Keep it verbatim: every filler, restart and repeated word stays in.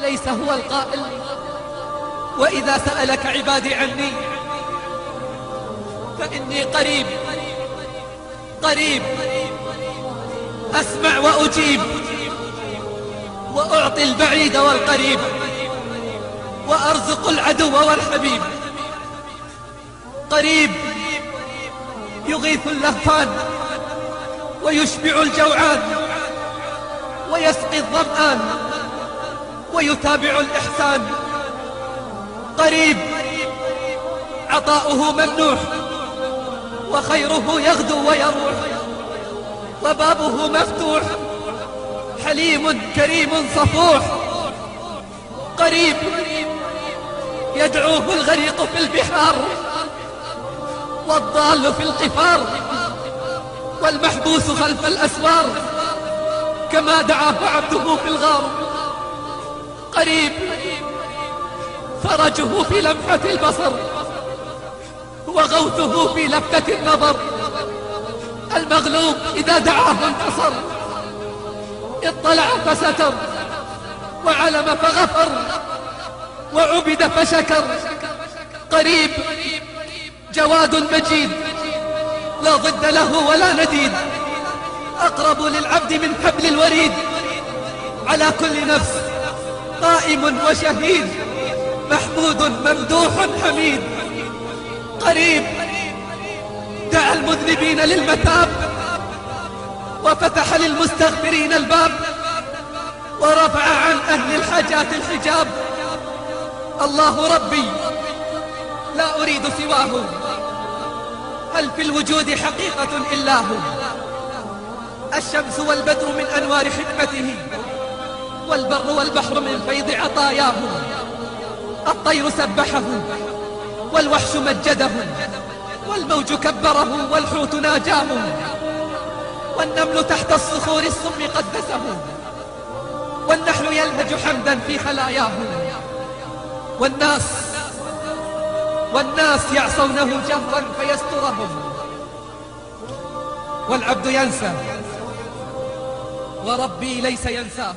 أليس هو القائل: وإذا سألك عبادي عني فإني قريب، قريب، أسمع وأجيب، وأعطي البعيد والقريب، وأرزق العدو والحبيب. قريب، يغيث اللهفان، ويشبع الجوعان، ويسقي الظمآن، ويتابع الإحسان. قريب، عطاؤه ممنوح، وخيره يغدو ويروح، وبابه مفتوح، حليم كريم صفوح. قريب، يدعوه الغريق في البحار، والضال في القفار، والمحبوس خلف الأسوار، كما دعاه عبده في الغار. قريب، فرجه في لمحة البصر، وغوثه في لفتة النظر. المغلوب إذا دعاه انتصر، اطلع فستر، وعلم فغفر، وعبد فشكر. قريب، جواد مجيد، لا ضد له ولا نديد، أقرب للعبد من حبل الوريد. على كل نفس قائم وشهيد، محمود ممدوح حميد. قريب، دعا المذنبين للمتاب، وفتح للمستغفرين الباب، ورفع عن أهل الحاجات الحجاب. الله ربي، لا أريد سواه، هل في الوجود حقيقة إلا هو؟ الشمس والبدر من أنوار حكمته، والبر والبحر من فيض عطاياه. الطير سبحه، والوحش مجده، والموج كبره، والحوت ناجاه، والنمل تحت الصخور السم قدسه، والنحل يلهج حمدا في خلاياه، والناس، والناس يعصونه جهرا فيسترهم، والعبد ينسى وربي ليس ينساه.